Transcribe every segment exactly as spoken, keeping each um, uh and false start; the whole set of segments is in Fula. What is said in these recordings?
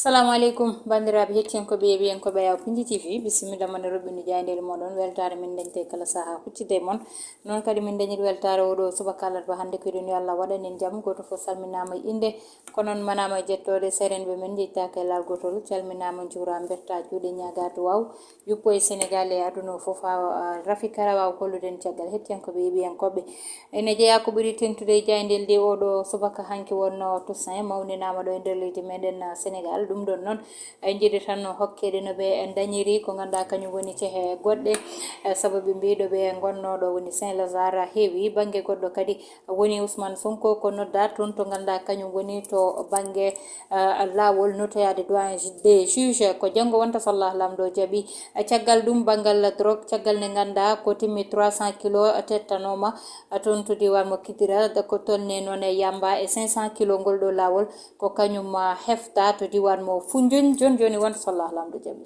Salamu aleykum, banndiraaɓe hettiyankooɓe e yeeɓiyankooɓe Yaw Pinndi T V. Bisimilla mon e roɓɓindu jaayndeeli moɗon. Weltaare min dañte kala saha huccitde e mon. Noon kadi min dañiri weltaare oɗo subaka alarba hannde ko eɗen yo Allah waɗan en jam. Gooto fof salminaama e innde, ko noon manaama e jettooɗe. Serenɓe men njettaaka e laal gootol. Calminaama, njuuraama, mbetta juuɗe, ñaagaa duwaaw yuppo e Senegaal e aduna o fof. Haa, ah, rafi kala waaw hollude en caggal hettiyankooɓe e yeeɓiyankooɓe. Ene jeyaa ko ɓuri teŋtude e jaayndeeli ɗi oɗo subaka hanki wonno Toussaint mawninaama ɗo e nder leydi meɗen, ah, Senegaal. Ɗum ɗon noon, en njiɗi tan hokkeede no ɓe dañiri ko ngannduɗaa kañum woni cehe goɗɗe, eh, sabu ɓe mbii ɗo ɓe ngonnoo ɗo woni Saint Lazare heewi. Bannge goɗɗo kadi woni Ousmane Sonko ko noddaa toon to ngannduɗaa kañum woni to bannge, eh, laawol notoyaade doyen des juges. Ko janngo wonta so Allah Laamɗo jaɓi. Eh, caggal ɗum, banngal drogue, caggal nde ngannduɗaa ko timmi trois cents kilos tettanooma, eh, toon to diiwaan mo Kidira, ko tolni noon e yamba e cinq cents kilos ngol ɗo laawol, ko kañum, ah, hefta to diiwaan mo Foundiougne. Jooni jooni wonta so Allah Laamɗo jaɓi.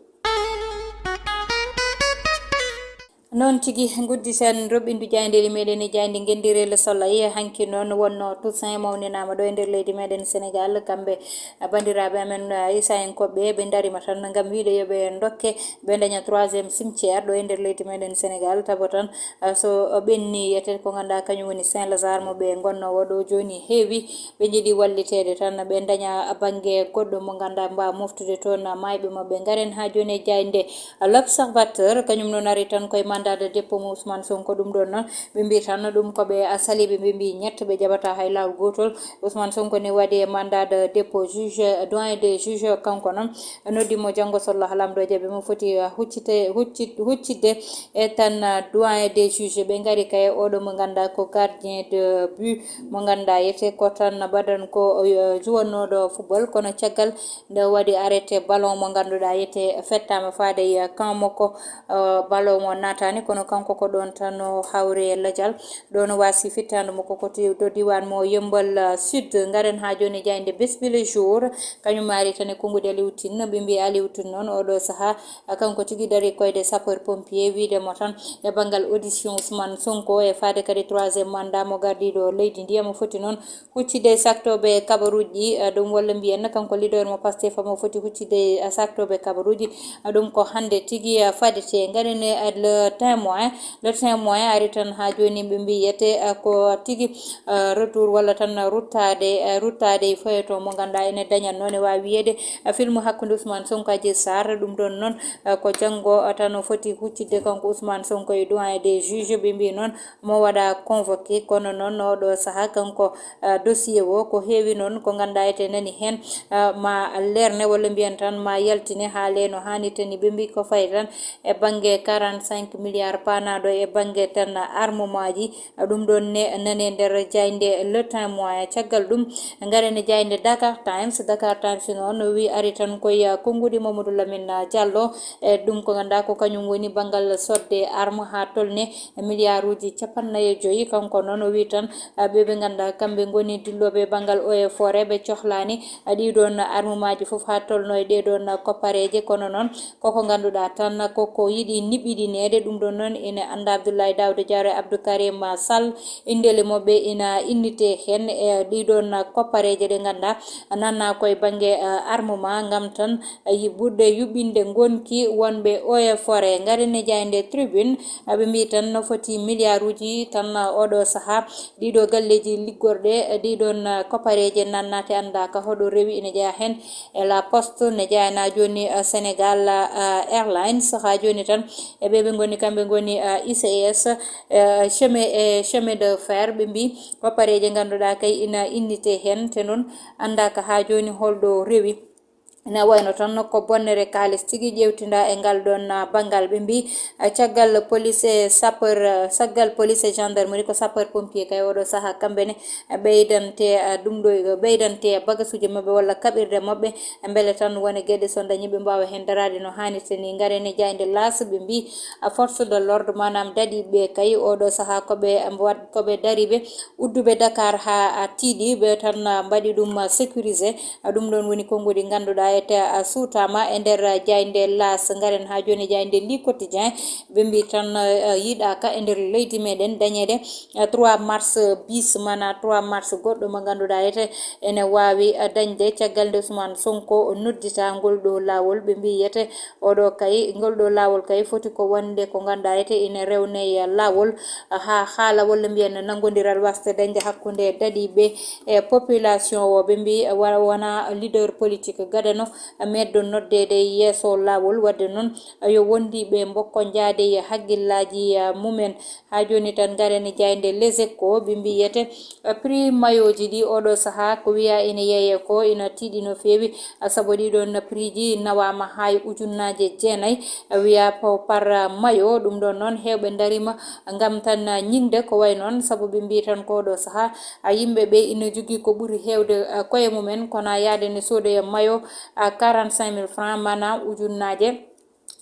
Noon tigi, ngudditen roɓɓindu jaayndeeli meɗen e jaaynde ngenndire Le Soleil. Hanki noon wonno Toussaint mawninaama ɗo e nder leydi meɗen Senegaal. Kamɓe, ah, banndiraaɓe amen, ah, Isayankooɓe, ɓe ndariima tan ngam wiide yo ɓe ndokke, ɓe daña troisième cimetière ɗo e nder leydi meɗen Senegaal. Tabo tan, ah, so ɓenni yiyete ko ngannduɗaa kañum woni Saint Lazare mo ɓe ngonnoo oɗo jooni heewi. Ɓe njiɗi walliteede tan ɓe daña bannge goɗɗo mo ngannduɗaa mbaawa moftude toon maayɓe maɓɓe. Ngaren haa jooni e jaaynde L'Observateur, kañum noon ari tan koye mandat de dépôt mo Ousmane Sonko. Ɗum ɗon noon ɓe mbii tan ɗum ko ɓe sali, ɓe mbii ñett, ɓe jaɓata hay laawol gootol. Ousmane Sonko ne waɗi e mandat de dépôt juge, doyen des juges, kanko noon noddi mo janngo so Allah Laamɗo jaɓi mo foti, uh, huccite-, hucci-, huccidde e tan, uh, doyen des juges. Ɓe ngari kay oɗo mo ngannduɗaa ko gardien de but mo ngannduɗaa yete ko tan mbaɗan ko, uh, juwannooɗo football, kono caggal nde waɗi arrêté ballon mo ngannduɗaa yete fettaama faade e camp makko, uh, ballon o naataani, kono kanko ko ɗoon tan o hawri e lajal. Ɗoon o waasi fittaandu makko ko ti-, to diiwaan mo Yemmbal, uh, Sud. Ngaren haa jooni e jaaynde Bés Bi Le Jour, kañum ari tan e konnguɗi Aliou Tine. Ɓe mbii Aliou Tine noon oɗo sahaa, uh, kanko tigi darii koyɗe sapeur pompier, wiide mo tan e banngal audition Ousmane Sonko e faade kadi troisième mandat mo gardiiɗo leydi ndi. Emo foti noon huccitde e saktooɓe kabaruuji ɗi, uh, ɗum walla mbiyen kanko leader mo Pastef mo foti huccitde e saktooɓe kabaruuji. Ɗum ko hannde tigi, ah, fadete. Ngaren e, ah, Le Témoin. Le Témoin ari tan haa jooni, ɓe mbiyete, ah, ko tigi, ah, retour walla tan ruttaade, ah, ruttaade e feuilleton mo ngannduɗaa ene daña noon e waawi wiyeede, ah, film hakkunde Ousmane Sonko Adji Sarr. Ɗum ɗon noon, ah, ko janngo, ah, tan o foti huccitde kanko Ousmane Sonko e doyen des juges. Ɓe mbii noon mo waɗa convoqué, kono noon oɗo sahaa kanko, ah, dossier o ko heewi noon ko ngannduɗaa ete nani heen, ah, ma leerne walla mbiyen tan ma yaltine haale no haanirta ni. Ɓe mbii ko fayi tan e bannge quarante-cinq milliards paanaaɗo e bannge tan armemaaji. Ah, ɗum ɗon ne nane nder jaaynde Le Témoin. Caggal ɗum, ngaren e jaaynde Dakar Times. Dakar Times noon wi ari tan koye konnguɗi Mamadou Lamine Diallo. E ɗum ko ngannduɗaa ko kañum woni banngal sodde arme haa tolne milliard uji cappannayi e joyi. Kanko noon o wii tan, ah, ɓe ɓe ngannduɗaa kamɓe ngoni dillooɓe banngal eaux et forêt, ɓe cohlaani, ah, ɗii ɗoon armemaaji fof haa tolno e ɗee ɗoon koppareeje. Kono noon koko ngannduɗaa tan koko yiɗi niɓɓiɗineede. Ɗum ɗoon noon ene annda Abdoulaye Daouda Diallo e Abdou Karim Sall, inndele maɓɓe ina innitee heen e ɗii ɗoon koppareeje ɗe ngannduɗaa nanna koye bannge, ah, armement ngam tan yiɓɓude yuɓɓinde ngonki wonɓe eaux et forêt. Ngaren e jaaynde Tribune, ɓe mbii tan no foti milliard uji tan oɗo sahaa. Ɗiɗo galleeji liggorɗe ɗiɗon koppareeje nannaate anndaaka hoɗo rewi, ene jeyaa heen e La Poste, ne jeyaa ena jooni, eh, Sénégal, eh, Airlines. Haa jooni tan e ɓe ɓe ngoni, kamɓe ngoni, eh, I C S, eh, chemin, e chemin de fer, ɓe mbii koppareeje ngannduɗaa kay ina innitee heen, te noon anndaaka haa jooni holɗo rewi. Ina wayno tan ko bonnere kaalis tigi ƴeewtinda e ngal ɗoon, ah, banngal. Ɓe mbii, ah, caggal police e sapeur, ah, caggal police e gendarmerie ko sapeur pompier kay oɗo sahaa kamɓe ne, ah, ɓeydante, ah, ɗum ɗo, ɓeydante bagasuuji maɓɓe walla kaɓirɗe maɓɓe, mbele tan wone geɗe so dañi ɓe mbaawa heen daraade no haanirta ni. Ngaren e jaaynde L'As, ɓe mbii, ah, force de l'ordre, maanaam daɗiiɓe kay oɗo sahaa ko ɓe, ah, mbo-, wat-, ko ɓe dariiɓe udduɓe Dakar haa, ah, tiiɗi, ɓe tan, ah, mbaɗi ɗum, ah, sécurisé. Ah, ɗum ɗoon woni konnguɗi ngannduɗaa Te a suutama e nder jaaynde L'As, ngaren haa jooni jaaynde Le Quotidien. Ɓe mbi tan, eh, yiɗaaka e nder leydi meɗen dañeede, eh, trois mars bis, mana trois mars goɗɗo mo ngannduɗaa ete ene waawi, eh, dañde caggal nde Ousmane Sonko o noddita ngol ɗo laawol. Ɓe mbi yete oɗo kay, ngol ɗo laawol kay foti ko wonde ko ngannduɗaa ete ene rewnee laawol, eh, haa haala walla mbiyen nanngondiral waasde dañde hakkunde daɗiiɓe e population o. Ɓe mbi wa-, wona leader politique gadano meɗɗo noddeede yeeso laawol. Wadde noon, yo wondiiɓe mbokko njaade e hakkillaaji, eh, mumen. Haa jooni tan ngaren e jaaynde Les Échos, ɓe mbi yete, eh, prix mayoji ɗi oɗo sahaa ko wiya ene yeeye ko ina tiiɗi no feewi, eh, sabu ɗiɗon prix ji nawaama haa e ujunnaaje jeenayi, eh, wiya po-, par, eh, mayo. Ɗum ɗon noon heewɓe ndariima ngam tan, eh, ñiŋde ko wayi noon, sabu ɓe mbi tan ko oɗo sahaa, eh, yimɓe ɓe ina jogii ko ɓuri heewde, eh, koye mumen, kono yahde ne soodoya mayo, eh, quarante-cinq mille francs, maanaam ujunnaaje,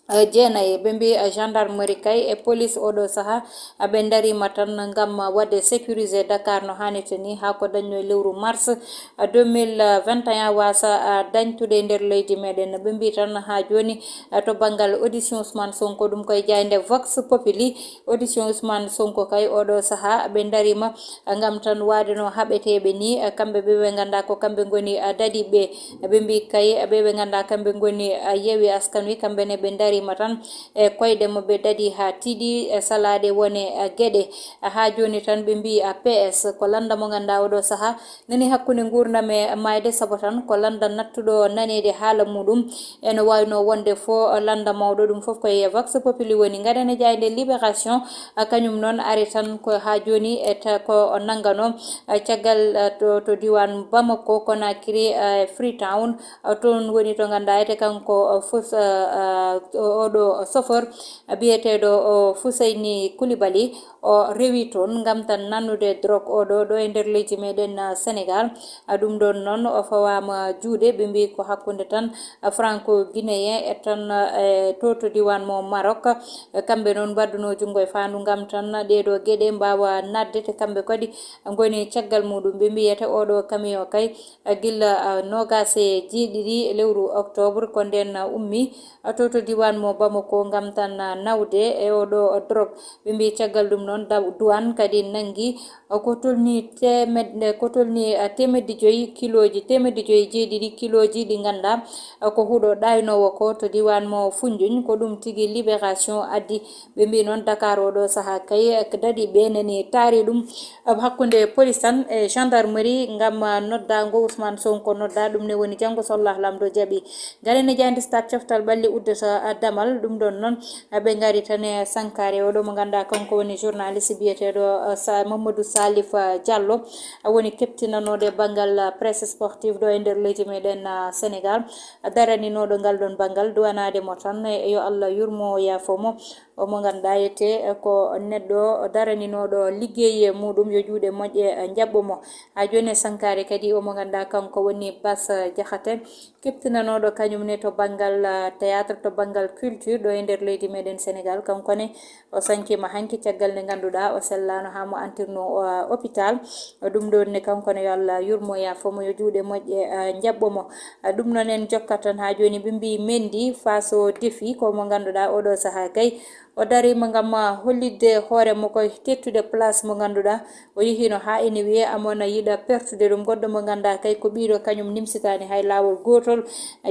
eh, jeenayi. Ɓe mbi, eh, gendarmerie kay e police oɗo sahaa, eh, ɓe ndariima tan ngam waɗde sécuriser Dakar no haanirta ni haa ko dañno e lewru mars, eh, deux mille vingt et un waasa, eh, dañtude e nder leydi meɗen. Ɓe mbi tan haa jooni, eh, to banngal audition Ousmane Sonko, ɗum koye jaaynde Vox Populi, audition Ousmane Sonko kay oɗo sahaa ɓe ndariima, eh, ngam tan waade no haɓeteeɓe ni, eh, kamɓe ɓe ɓe ngannduɗaa ko kamɓe ngoni, eh, daɗiiɓe. Ɓe mbi kay, ɓe ɓe ngannduɗaa kamɓe ngoni, eh, Yewwi Askan Wi, kamɓe ne ɓe ndariima tan e koyɗe mo ɓe daɗi haa tiiɗi, eh, salaaɗe wone, eh, geɗe. Eh, haa jooni tan ɓe mbi, eh, P S ko lannda mo ngannduɗaa oɗo sahaa nani hakkunde nguurndam e maayde, sabu tan ko lannda nattuɗo naneede haala muɗum. Ene waawno wonde fo lannda mawɗo, ɗum fof ko e Vox Populi woni. Ngaren e jaaynde Libération, eh, kañum noon ari tan ko haa jooni e ta-, ko o nanngano, eh, caggal, eh, to, to diiwaan Bamako, Conakry, eh, Freetown, eh, toon woni to ngannduɗaa ete kanko, eh, fus-, eh, eh, o-, oɗo chauffeur, eh, biyeteeɗo o Fuseyni Koulibaly, o rewi toon ngam tan nannude drogue oɗo ɗo e nder leydi meɗen, eh, Sénégal. Eh, ɗum ɗon noon o fawaama juuɗe, ɓe mbi ko hakkunde tan, eh, franco-guinéen e tan, eh, to, to diiwaan mo Maroc. Eh, kamɓe noon mbaɗduno junngo e faandu ngam tan ɗeeɗo geɗe mbaawa naatde, te kamɓe kadi ngoni caggal muɗum. Ɓe mbiyete oɗo camion kay, eh, gilla, eh, noogaas e jeeɗiɗi lewru octobre ko ndeen, eh, ummi, eh, to, to diiwaan mo Bamako ngam tan, eh, nawde e oɗo drogue. Ɓe mbi caggal ɗum noon daw-, douane kadi nanngi, eh, ko tolni teemedde, ko tolni, eh, teemedde joyi kilooji, teemedde joyi jeeɗiɗi kilooji ɗi ngannduɗaa, eh, ko huɗo ɗaynoowo ko to diiwaan mo Foundiougne. Ko ɗum tigi Libération addi. Ɓe mbi noon Dakar oɗo sahaa kay, eh, daɗiiɓe nani taari ɗum, eh, hakkunde police tan e gendarmerie ngam, eh, noddaango Ousmane Sonko nodda. Ɗum ne woni janngo so Allah Laamɗo jaɓi. Ngaren e jaaynde Stade, coftal ɓalli uddata, eh, damal. Ɗum ɗon noon, eh, ɓe ngari tan e sankaare oɗo mo ngannduɗaa kanko woni journaliste biyeteeɗo, eh, Sa-, Mamadou Salif, eh, Diallo, eh, woni keptinanooɗo e banngal, eh, presse sportive ɗo e nder leydi meɗen, eh, Sénégal. Daraninooɗo ngal ɗon banngal, duwanaade mo tan, eh, yo Allah yurmo, yaafo mo. Omo ngannduɗaa ete, eh, ko neɗɗo daraninooɗo liggey muɗum, yo juuɗe moƴƴe, eh, njaɓɓo mo. Haa jooni e sankaare kadi omo ngannduɗaa kanko woni Bass Diakhaté, keptinanooɗo kañum ne to banngal, ah, théâtre, to banngal culture ɗo e nder leydi meɗen Sénégal. Kanko ne o sañciima hanki caggal nde ngannduɗaa o sellaano haa mo antirno, ah, hôpital. Ɗum ɗon ne kanko ne yo Allah yurmo, yaafo mo, yo juuɗe moƴƴe, ah, njaɓɓo mo. Ah, ɗum noon en jokkat tan haa jooni. Ɓe mbi Mendy face au défi, ko mo ngannduɗaa oɗo sahaa kay o dariima ngam, ah, hollitde hoore mo koye teettude place mo ngannduɗaa o yehiino haa ene wiyee amona yiɗa pertude ɗum. Goɗɗo mo ngannduɗaa kay ko ɓiɗo kañum nimsitaani hay laawol gootol,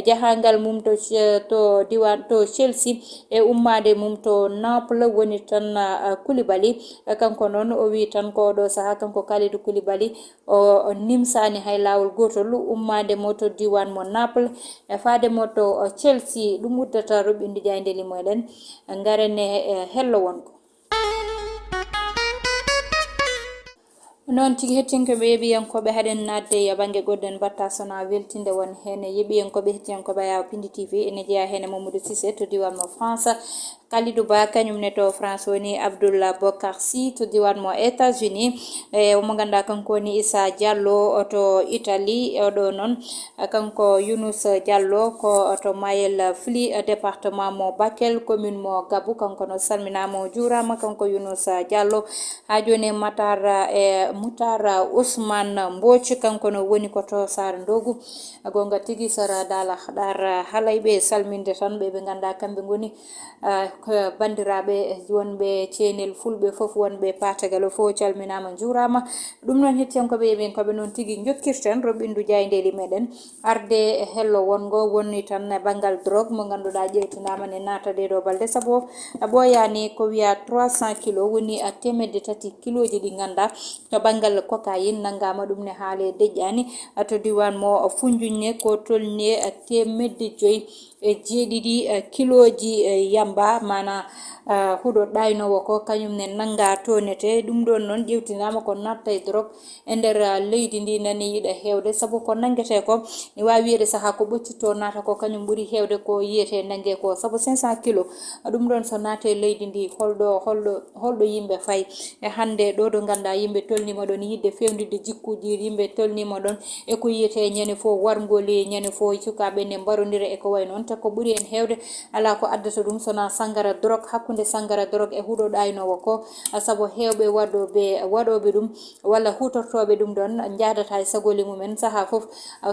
jahaangal mum to Ce-, to diiwaan, to Chelsea e ummaade mum to Naples woni tan, ah, Koulibaly. Kanko noon o wii tan ko oɗo sahaa kanko Kalidou Koulibaly o, o nimsaani hay laawol gootol ummaade mo to diiwaan mo Naples e faade mo to, o, Chelsea. Ɗum uddata roɓɓinde jaaynde limoyɗen. Ngaren e, e hello wonko. Noon tigi, hettiyankooɓe, yeeɓiyankooɓe, haɗen naatde e bannge goɗɗen batta sona weltinde won heen e yeeɓiyankooɓe, hettiyankooɓe Ayaw Pindi T V, ene jeyaa heen e Mamadou Cissé to diiwaan mo France. Kalidou Ba, kañum ne to France woni. Abdoullah Bokar Sy to diwan mo États-Unis, e mo ngannduɗaa kanko woni Issa Diallo to Italie. Oɗo noon, kanko Younous Diallo ko to Mayel Fly, département mo Bakel, commune mo Gabou. Kanko no salminaama, o juuraama, kanko Younous Diallo. Haa jooni e Matar, e Moutar Ousmane Mbodj, kanko no woni ko to Saare Ndogu. Goonga tigi, sara Daala Ɗaar, halay ɓe salminde tan ɓe ɓe ngannduɗaa kamɓe ngoni, ah, ko banndiraaɓe wonɓe Ceenel Fulɓe fof, wonɓe Paate Galo fof, calminaama, njuuraama. Ɗum noon, hettiyankooɓe, yeɓiyankooɓe, noon tigi njokkirten roɓɓindu jaayndeeli meɗen. Arde e hello wonngo woni tan e banngal drogue mo ngannduɗaa ƴeewtinaama ne naata ɗee ɗoo balɗe, sabu a ɓooyaani ko wiya trois cents kilo woni a teemedde tati kilooji ɗi ngannduɗaa to banngal cocaïne nanngaama, ɗum ne haale deƴƴaani. To diwan mo Foundiougne ko tolni e teemedde joyi e jeeɗiɗi, eh, kilooji, eh, yamba, maanaa, eh, huɗo ɗaynoowo ko kañum ne nannga toonete. Ɗum ɗoon noon ƴeewtinaama ko natta e drogue e nder, eh, leydi ndi nani yiɗa heewde, sabu ko nanngete ko ne waawi wiyeede sahaa ko ɓoccitto naata ko kañum ɓuri heewde ko yiyete nannge ko, sabu cinq cents kilo. Ɗum ɗoon so naate e leydi ndi, holɗo, holɗo, holɗo yimɓe fayi? E hannde ɗo ɗo ngannduɗaa yimɓe tolniima ɗoon yiɗde feewnditde jikkuuji, yimɓe tolniima ɗoon e ko yiyetee ñande fof warngoli, ñande fof sukaaɓe ne mbarondira e ko wayi noon. Te ko ɓuri heen heewde alaa ko addata ɗum so wonaa sanngara drogue, hakkunde sanngara drogue e huɗo ɗaynoowo ko, sabu heewɓe waɗooɓe, waɗooɓe ɗum walla huutortooɓe ɗum ɗoon njahdata e sagoli mumen sahaa fof.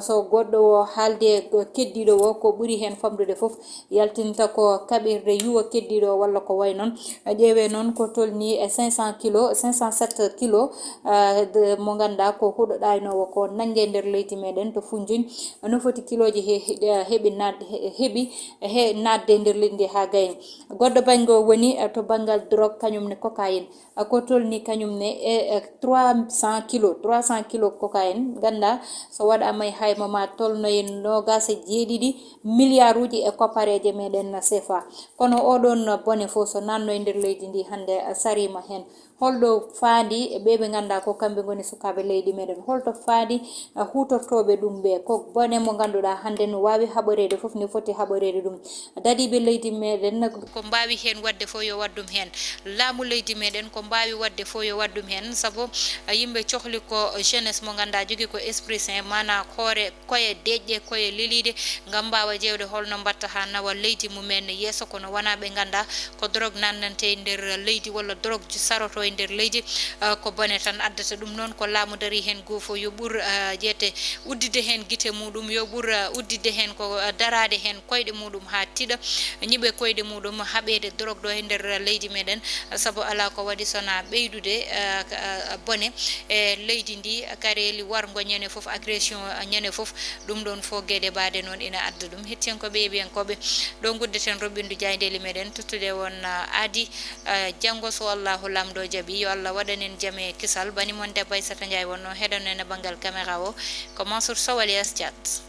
So goɗɗo o haaldi e keddiiɗo o, ko ɓuri heen famɗude fof yaltinta ko kaɓirde yuwa keddiiɗo o walla ko wayi noon. Ƴeewee noon ko tolni e cinq cents kilo, cinq cent sept kilo, ah, de, mo ngannduɗaa ko huɗo ɗaynoowo ko nannge nder leydi meɗen to Foundiougne. No foti kilooji he, he, heɓi naat-, he, heɓi he naatde e nder leydi ndi haa gayni. Goɗɗo bannge o woni, eh, to banngal drogue, kañum ne cocaïne. Ah, ko tolni kañum ne e, e trois cents kilo, trois cents kilo cocaïne. Ngannduɗaa so waɗaama e hayma ma tolno e noogaas e jeeɗiɗi milliards uji e koppareeje meɗen C F A. Kono oɗoon bone fof so naatno e nder leydi ndi hannde, ah, sariima heen. Holɗo faandi e ɓe ɓe ngannduɗaa ko kamɓe ngoni sukaaɓe leydi meɗen? Holto faandi, ah, huutortooɓe ɗum ɓe? Ko bone mo ngannduɗaa hannde no waawi haɓoreede fof, ne foti haɓoreede ɗum. Dadiiɓe leydi meɗen ko mbaawi heen waɗde fof yo waɗ ɗum heen. Laamu leydi meɗen ko mbaawi waɗde fof yo waɗ ɗum heen. Sabu, ah, yimɓe cohli ko jeunesse mo ngannduɗaa jogii ko esprit sain, maanaa hoore koye deƴƴe, koye leliiɗe, ngam mbaawa ƴeewde holno mbaɗta haa nawa leydi mumen yeeso, kono wonaa ɓe ngannduɗaa ko drogue naatnante e nder leydi walla drogue saroto e nder leydi. Ah, ko bone tan addata ɗum noon, ko laamu darii heen goo fof yo ɓur, ah, ƴeewde udditde heen gite muɗum, yo ɓur, ah, udditde heen ko, ah, daraade heen koyɗe muɗum haa tiiɗa, ñiiɓa koyɗe muɗum haɓeede drogue ɗo e nder leydi meɗen, sabu alaa ko waɗi so wonaa ɓeydude, ah, ah, bone e leydi ndi, kareeli warngo ñande fof, agression ñande fof, ɗum ɗoon fof geɗe mbaɗe noon ina adda ɗum. Hettiyankooɓe, yeeɓiyankooɓe, ɗo nguddeten roɓɓindu jaayndeeli meɗen, tottude on, ah, aadi, ah, janngo so Allahu Laamɗo jaɓi. Yo Allah waɗan en jam e kisal. Bani mon debbo Aissata Ndiaye wonnoo heɗoto en e banngal caméra o, ko Mansour Sow alias Thiat.